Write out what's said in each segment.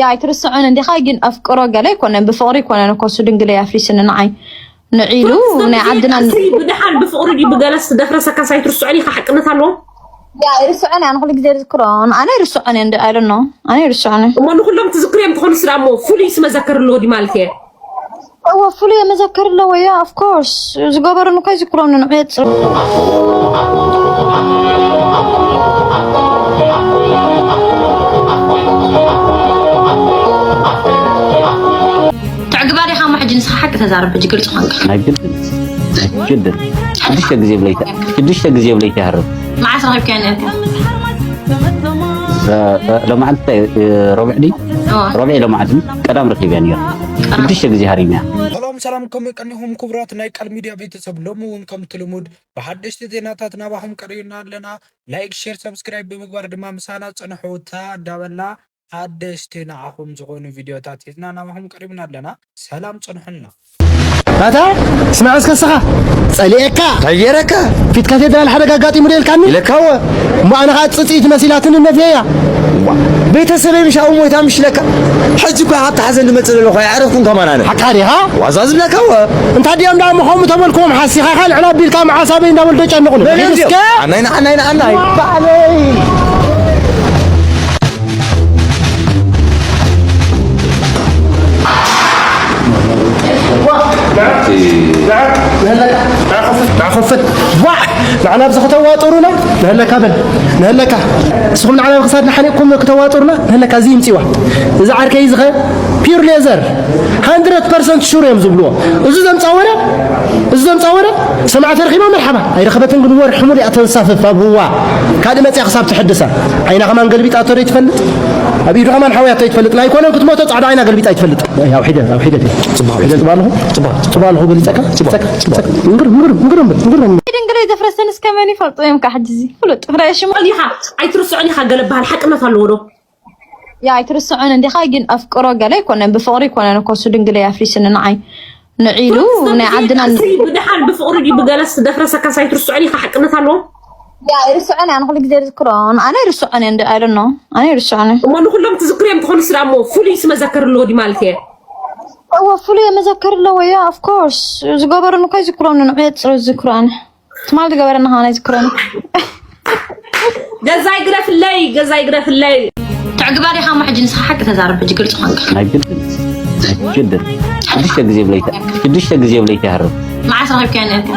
ያ ኣይትርስዖን እንዲኻ ግን ኣፍቅሮ ገለ ኣይኮነን ብፍቕሪ ኣይኮነን እኮ እሱ ድንግለይ ኣፍሪስኒ ንዓይ ንዒሉ ናይ ዓድና ቃልሲ ብድሓን ብፍቕሪ ድዩ ብገለስ ደፍረሰካስ ኣይትርስዖን ኢኻ ሓቅነት ኣለዎ። ያ ኣይርስዖን እያ ንኹሉ ግዜ ዝክሮ ኣነ ኣይርስዖን እየ እንዲ ኣይለኖ ኣነ ኣይርስዖን እየ እሞ ንኹሎም ትዝክርዮም ትኾኑ ስራ እሞ ፍሉይ ስመዘከር ኣለዎ ድዩ ማለት እየ እወ ፍሉይ የመዘከር ኣለዎ ያ of course ዝገበሩኒ እኮ ይዝክሮኒ ንዑ የፅሩ ትዕግባ ዲኻ እሞ ሕጂ ንስኻ ሓቂ ተዛረብ ሕጂ ግልፂ ኾንካ ናይ ግድን ናይ ግድን ሽዱሽተ ግዜ ብለይቲ ሽዱሽተ ግዜ ብለይቲ ይሃርም መዓስ ረኺብካያ ነርካ ሎማዓንቲ እንታይ ረቡዕ ድዩ ረቡዕ ሎማዓንቲ ቀዳም ረኺብያ ነይራ ሽዱሽተ ግዜ ሃሪምያ ሰላም ሰላም ከመይ ቀኒኹም ክቡራት ናይ ቃል ሚድያ ቤተሰብ ሎሚ እውን ከምቲ ልሙድ ብሓደሽቲ ዜናታት ናባኹም ቀሪብና ኣለና ላይክ ሼር ሰብስክራይብ ብምግባር ድማ ምሳና ፅንሑ ታዳበላ ሓደሽቲ ንዓኹም ዝኾኑ ቪድዮታት ሒዝና ናባኹም ቀሪብና ኣለና ሰላም ፅንሑልና ኣታ ስማዕ እስከ ስኻ ጸሊኤካ እንታይ ገይረካ ፊትካ ፌደራል ሓደጋ ኣጋጢሙ ዶ ኢልካኒ ኢለካወ እሞ ኣነ ኸዓ ጽጽኢት መሲላትኒ ነፍየያ ቤተሰበይ ምሽ ኣብኡ ሞይታ ምሽ ኢለካ ሕጂ እኳ ካብቲ ሓዘን ዝመጽእ ዘለኹ ኣይዓረፍኩን ከማን ኣነ ሓቃ ዲኻ ዋዛ ዝብለካወ እንታ ድዮም ደኣ እሞ ከምኡ ተበልክዎም ሓሲኻ ኢኻ ልዕል ኣቢልካ መዓስ ኣበይ እንዳበሉ ተጨንቑኒ መን እዮም እስከ ኣናይ ንዓናይ ንዓናይ ባዕለይ ንዓና ኣብዚ ከተዋጥሩና ንህለካ በል ንህለካ እስኹም ንዓና ብክሳድና ሓኒቕኩም ክተዋጥሩና ንህለካ እዚ ይምፅዋ እዚ ዓርከይ ዝኸ ፒር ሌዘር ሃንድረድ ፐርሰንት ሹር እዮም ዝብልዎ። እዚ ዘምፃ ወረ እዚ ዘምፃ ወረ ሰማዕቲ ረኺባ መርሓባ ኣይረኸበትን ግን ወርሒ ሙሉእ እያ ተንሳፍፍ ኣብ ህዋ ካልእ መፅያ ክሳብ ትሕድሳ ዓይና ከማን ገልቢጣቶ ዶ ይትፈልጥ ኣብ ኢዱ ከማን ሓውያቶ ይትፈልጥ ናይ ኮነን ክትሞቶ ፃዕዳ ዓይና ገልቢጣ ይትፈልጥ ኣብ ሒደ ኣብ ሒደ ሒደ ፅባልኹ ፅባልኹ ገሊፀካ ፅባልኹ ገሊፀካ ምንግር ምንግር ምንግር ምንግር ድንግለይ ዘፍረሰን እስከ መን ይፈልጦ እዮም ካሕጅዚ ፍሉጥ ፍራየ ሽሙ ዲኻ ኣይትርስዖን ኢኻ ገለ በሃል ሓቅነት ኣለዎ ዶ ያ ኣይትርስዖን እንዲኻ ግን ኣፍቅሮ ገለ ኣይኮነን ብፍቕሪ ኣይኮነን እኮ እሱ ድንግለይ ኣፍሪስኒ ንዓይ ንዒሉ ናይ ዓድና ብድሓን ብፍቕሪ ድዩ ብገለስ ደፍረሰካስ ኣይትርስዖን ኢኻ ሓቅነት ኣለዎ ያ ኣይርስዖን እያ ንኩሉ ግዜ ዝዝክሮ ኣነ ኣይርስዖን እየ እንዲ ኣይደኖ ኣነ ኣይርስዖን እየ እሞ ንኩሎም ትዝክርዮም ትኾኑ ስዳ እሞ ፍሉይ ስመዘከር ኣለዎ ድዩ ማለት እየ እወ ፍሉይ የመዘከር ኣለዎ ያ of course ዝገበሩኒ እኮ ይዝክሮኒ ንዑ የፅሩ ዝዝክሮ ኣነ ትማል ዝገበረና ከማን ኣይዝክሮን ገዛይ ግደፍለይ ገዛይ ግደፍለይ ትዕግባ ዲኻ እሞ ሕጂ ንስኻ ሓቂ ተዛረብ ሕጂ ግልፂ ኾንካ ናይ ግድን ናይ ግድን ሽዱሽተ ግዜ ብለይቲ ሽዱሽተ ግዜ ብለይቲ ይሃርም መዓስ ረኺብካያ ነርካ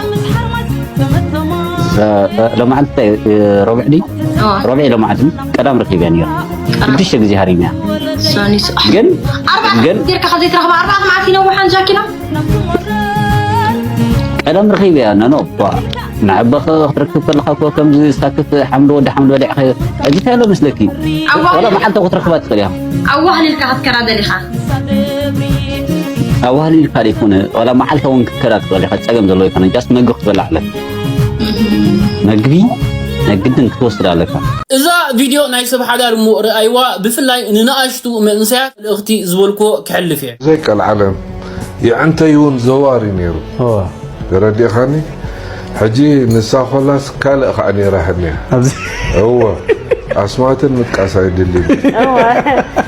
ሎማዓንቲ እንታይ ረቡዕ ድዩ ረቡዕ ሎማዓንቲ ቀዳም ረኺብያ ነይራ ሽዱሽተ ግዜ ሃሪምያ ግን ግን ጌርካ ካብ ዘይትረኽባ ኣርባዕተ መዓልቲ ይነውሓን ጃኪና ቀደም ረኺበያ ነኖ ኳ ንዕበኸ ክትረክብ ከለኻ እኮ ከምዚ ሳክት ሓምሊ ወዲ ሓምሊ በሊዕኸ ሕጂ እንታይ ኣሎ መስለኪ ዋላ መዓልቲ ክትረክባ ትኽእል እያ ኣዋህሊልካ ክትከዳ ደሊኻ ኣዋህሊልካ ደይኮነ ዋላ መዓልቲ እውን ክትከዳ ትኽእል ኢኻ ጸገም ዘለዎ ኣይኮነን ጃስት መግቢ ክትበልዕ ኣለካ መግቢ ናይ ግድን ክትወስድ ኣለካ እዛ ቪድዮ ናይ ሰብ ሓዳር እሞ ርኣይዋ ብፍላይ ንንኣሽቱ መንእሰያት ልእኽቲ ዝበልክዎ ክሕልፍ እየ። ዘይቀልዓለም የዕንተይ እውን ዘዋር እዩ ነይሩ ተረዲእኻኒ ሕጂ ንሳ ኮላስ ካልእ ኸዓ ነይራ ሕኒያ እወ ኣስማትን ምጥቃስ ኣይድልን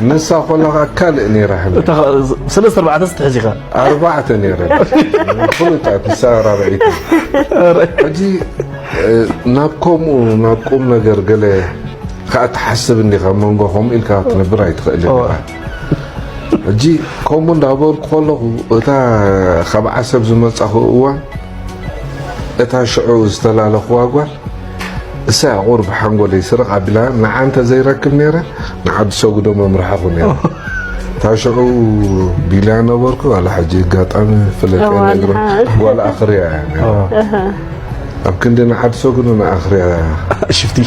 ንሳ ኮላ ኸዓ ካልእ ነይራ ሕኒያ ሰለስተ ኣርባዕተ ስትሕዝ ኢኻ ኣርባዕተ ነይረ ፍሉጣት ንሳ ራብዒት ሕጂ ናብ ከምኡ ናብ ቁም ነገር ገለ ከኣ ትሓስብ እንዲኻ መንጎ ከምኡ ኢልካ ክትነብር ኣይትኽእልን ኢኻ ሕጂ ከምኡ እንዳበልኩ ከለኹ እታ ካብ ዓሰብ ዝመጻኹ እዋን እታ ሽዑ ዝተላለኽዋ ጓል እሳ እያ ቁሩብ ሓንጎለይ ስርቕ ኣቢላ ንዓ እንተ ዘይረክብ ነይረ ንዓዲ ሰጉዶ መምርሓኹ ነይረ እታ ሽዑ ቢልያ ነበርኩ ዋላ ሕጂ ኣጋጣሚ ፍለጠ ነግሮ ጓል ኣኽርያ እያ ነይራ ኣብ ክንዲ ንዓዲ ሰጉዶ ንኣኽርያ ሽፍቲ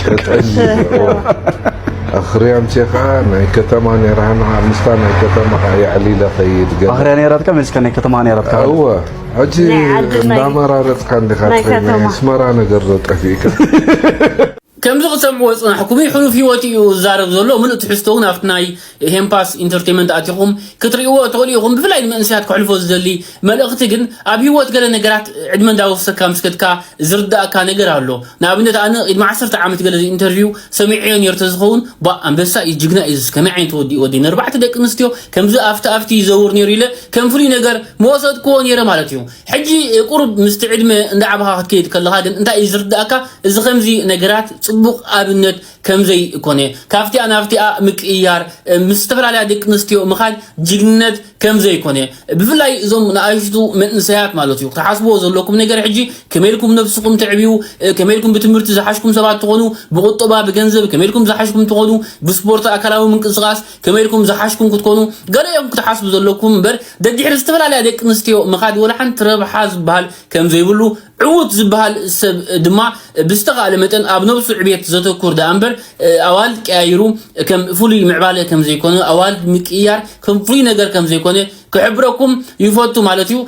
ኣኽርያ ምቼ ከዓ ናይ ከተማ ነይራ ንዓ ምስታ ናይ ከተማ ከዓ የዕሊለ ኸይድ ገለ ኣኽርያ ነይራትካ መሊስካ ናይ ከተማ ነይራትካ እወ ሕጂ እንዳመራረፅካ እንዲኻ ትኸይድ ናይ ኣስመራ ነገር ዶ ጠፊእካ ከምዚ ክሰምዕዎ ዝጸናሕኩም እዩ። ሕሉፍ ህይወት እዩ ዝዛረብ ዘሎ። ምሉእ ትሕዝቶ እውን ኣብቲ ናይ ሄምፓስ ኢንተርቴንመንት ኣቲኹም ክትርእይዎ ትኽእሉ ኢኹም። ብፍላይ ንመንእሰያት ከሕልፎ ዝደሊ መልእኽቲ ግን፣ ኣብ ህይወት ገለ ነገራት ዕድመ እንዳወሰካ ምስ ከድካ ዝርዳእካ ነገር ኣሎ። ንኣብነት፣ ኣነ ቅድሚ ዓሰርተ ዓመት ገለ ኢንተርቪው ሰሚዐዮ ነይሩ ተዝኸውን፣ ባ ኣንበሳ እዩ፣ ጅግና እዩ፣ ከመይ ዓይነት ወዲ ወዲ፣ ንኣርባዕተ ደቂ ኣንስትዮ ከምዚ ኣፍቲ ኣፍቲ ይዘውር ነይሩ ኢለ ከም ፍሉይ ነገር መወሰድክዎ ነይረ ማለት እዩ። ሕጂ ቁሩብ ምስቲ ዕድመ እንዳዓበኻ ክትከይድ ከለኻ ግን እንታይ እዩ ዝርዳእካ? እዚ ከምዚ ነገራት ጽቡቕ ኣብነት ከም ዘይኮነ፣ ካብቲኣ ናብቲኣ ምቅይያር፣ ምስ ዝተፈላለያ ደቂ ኣንስትዮ ምኻድ ጅግንነት ከም ዘይኮነ፣ ብፍላይ እዞም ንኣሽቱ መንእሰያት ማለት እዩ፣ ክትሓስብዎ ዘለኩም ነገር ሕጂ፣ ከመይ ኢልኩም ነብስኹም ተዕብዩ፣ ከመይ ኢልኩም ብትምህርቲ ዝሓሽኩም ሰባት ትኾኑ፣ ብቁጠባ፣ ብገንዘብ ከመይ ኢልኩም ዝሓሽኩም ትኾኑ፣ ብስፖርት ኣካላዊ ምንቅስቃስ ከመይ ኢልኩም ዝሓሽኩም ክትኮኑ፣ ገለ እዮም ክትሓስቡ ዘለኩም እምበር፣ ደድሕሪ ዝተፈላለያ ደቂ ኣንስትዮ ምኻድ ወላ ሓንቲ ረብሓ ዝበሃል ከም ዘይብሉ፣ ዕዉት ዝበሃል ሰብ ድማ ብዝተኻእለ መጠን ኣብ ነብሱ ዕቤት ዘተኩር ደኣ እምበር፣ ኣዋልድ ቀያይሩ ከም ፍሉይ ምዕባለ ከም ዘይኮነ፣ ኣዋልድ ምቅያር ከም ፍሉይ ነገር ከም ዘይኮነ ክሕብረኩም ይፈቱ ማለት እዩ።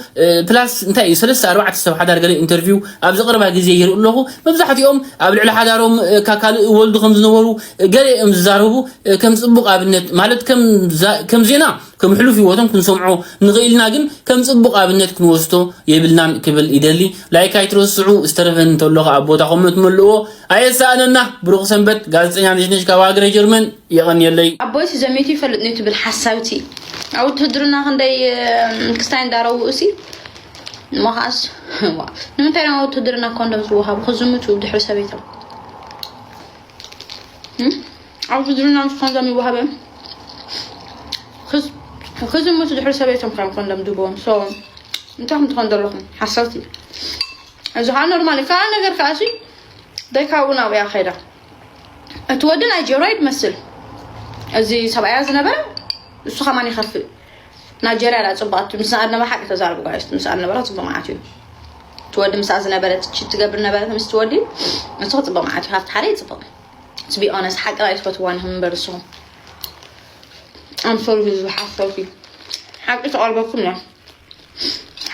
ፕላስ እንታይ እዩ፣ ሰለስተ ኣርባዕተ ሰብ ሓዳር ገለ ኢንተርቪው ኣብዚ ቀረባ ግዜ ይርኢ ኣለኹ። መብዛሕትኦም ኣብ ልዕሊ ሓዳሮም፣ እ፣ ካብ ካልእ ወልዱ ከም ዝነበሩ፣ እ፣ ገለ እዮም ዝዛረቡ፣ እ፣ ከም ጽቡቕ ኣብነት ማለት ከም ዛ-፣ ከም ዜና፣ ከም ሕሉፍ ህይወቶም ክንሰምዖ ንኽእል ኢና፣ ግን ከም ጽቡቕ ኣብነት ክንወስዶ የብልናን ክብል ይደሊ። ላይክ ኣይትረስዑ፣ ዝተረፈ እንተሎ ከኣ ኣብ ቦታ ኮመንት መልእዎ። ኣየሳእነና። ብሩኽ ሰንበት። ጋዜጠኛ ነሽነሽ ካብ ሃገረ ጀርመን። የቐንየለይ። ኣቦይሲ ዘሚቱ ይፈልጥ ነው ትብል ሓሳብቲ። ኣብ ውትህድርና ክንደይ፣ እ፣ ክስታይ እንዳረውኡ ሲ እሞ ከኣስ፣ ዋ፣ ንምንታይ ናብ ውትህድርና ኮንዶም ዝወሃቡ? ክዝምቱ ድሕሪ ሰበይቶም። እም? ኣብ ውትህድርና ምስ ኮንዶም ይወሃበ። ክዝ-፣ ክዝምቱ ድሕሪ ሰበይቶም ከም ኮንዶም ድቦም። ሶ፣ እንታይ ከም ትኾን ዘለኹም ሓሳብቲ? እዚ ከዓ ኖርማል እዩ። ከዓ ነገር ከዓ ሲ፣ ደይ ካብኡ ናብኡ እያ ከይዳ። እቲ ወዲ ናይጀርያ ይመስል። እዚ ሰብኣያ ዝነበረ፣ እሱ ከማን ይኸፍእ። ናይጀርያ ዳ ጽቡቓት፣ ምስ ኣድነበ ሓቂ ተዛረቡ ጋይስ፣ ምስ ኣድነበራ ጽቡቕ መዓት እዩ። እቲ ወዲ ምስኣ ዝነበረ፣ እቲ ቺት ትገብር ነበረት ምስ እቲ ወዲ፣ ንሱ ጽቡቕ መዓት እዩ። ካብቲ ሓደ ይጽቡቕ። To be honest፣ ሓቂ ራይ ትፈትዋ ንኹም እምበር ንስኹም። I'm sorry ህዝቢ ሓሰውቲ። ሓቂ ተቐልበኩም እያ።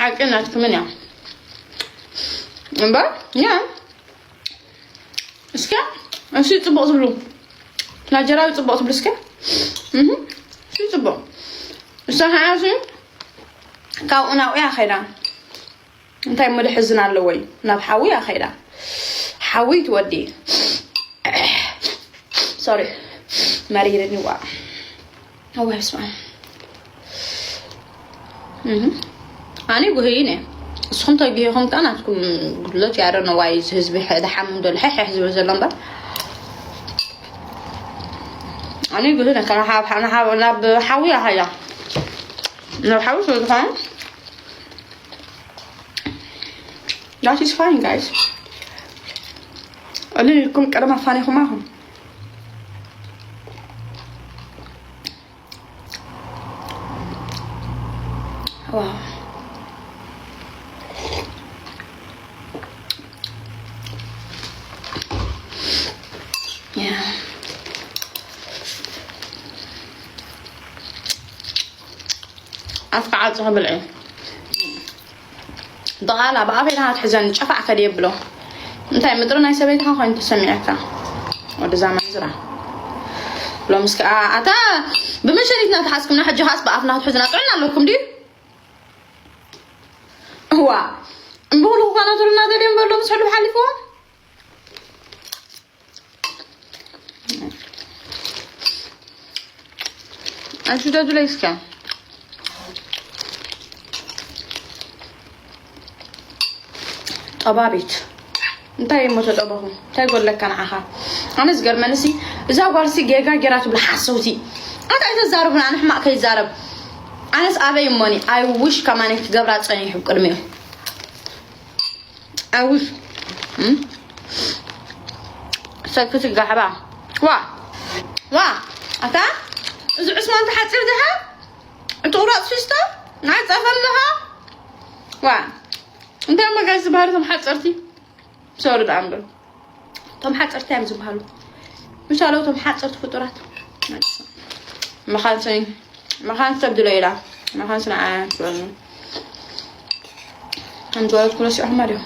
ሓቂ ናትኩምን እያ። እምበር፣ ያ። እስከ፣ እሺ፣ ጽቡቕ ዝብሉ። ናይጀራዊ ጽቡቕ ትብሉ እስከ። እህ፣ እሺ፣ ጽቡቕ። እሳ ከዓ እሺ፣ ካብኡ ናብኡ እያ ኸይዳ። እንታይ እሞ ደሕዝን ኣለዎ እዩ? ናብ ሓዊ እያ ኸይዳ። ሓዊ ትወዲ። ሶሪ፣ መሪርኒ ዋ። ኣዋይ፣ በስመ ኣብ። እህ። ኣነ ጉህይን እየ። ንስኹም ተጊህኹም ከኣ ናትኩም ጉድለት እያ። I don't know why እዚ ህዝቢ ሐ-፣ ደሓም እንዶ ልሕሕ ዝብል ዘሎ እምበር። ኣነ ጉህይን እየ። ካብ ሓ-፣ ናብ ሓዊ እያ ኸይዳ። ናብ ሓዊ ስለ ዝኾነ That is fine, guys. እኔ እኩም ቀደም ኣፋኒኹም ኣኹም። ዋው። ያ። ኣፍካ ዓጽኻ ብልዒ። ደቓላ ብኣፈይ ናሃት ሕዘን ጨፋዕ ከደ የብሎ። እንታይ ምጥሪ ናይ ሰበይትኻ ኮይኑ ተሰሚዐካ? ወዲ ዛማን ዝራ። ሎምስ ከኣ ኣታ ብመሸኒት ናተሓዝኩምና፣ ሕጂ ኻስ ብኣፍ ናትሕዝና ጥዕና ኣለኩም ድዩ? እዋ። እምበሉ ኳና ቱልና ደልዮም በሎ ምስ ሕሉፍ ሓሊፍዎ። ኣንቺ ደዱለይ እስከ። ጠባቢት። እንታይ እሞ ተጠበኹ? እንታይ ጎለካ ንዓኻ? ኣነ ዝገርመንሲ፣ እዛ ጓልሲ ጌጋ ጌራ ትብሉ ሓሰውቲ። እንታይ ተዛርቡና? ኣነ ሕማቕ ከይዛረብ። ኣነስ ኣበይ እሞኒ? I wish ከማኒ ክገብራ ጸኒሑ ቅድሚኡ። ኣውሽ። እም? ሰክቲ ጋሕባ። ዋ። ዋ። ኣታ? እዚ ዕስማን ተሓጺር ዲኻ? እቲ ቁራጽ ፊስቶ? ናይ ጸፈ ኣለኻ? ዋ። እንታይ መጋዝ ዝበሃሉ እቶም ሓጸርቲ? ሶሪ ደኣ እምበር። እቶም ሓጸርቲ እዮም ዝበሃሉ። ምሻለው እቶም ሓጸርቲ ፍጡራት። መኻን ሰኒ-፣ መኻን ሰብ ድሎ ኢላ። መኻን ስነ ኣያ ትበሉ። ከም ዝበለትኩ ረሲዕኹማ ድዮም?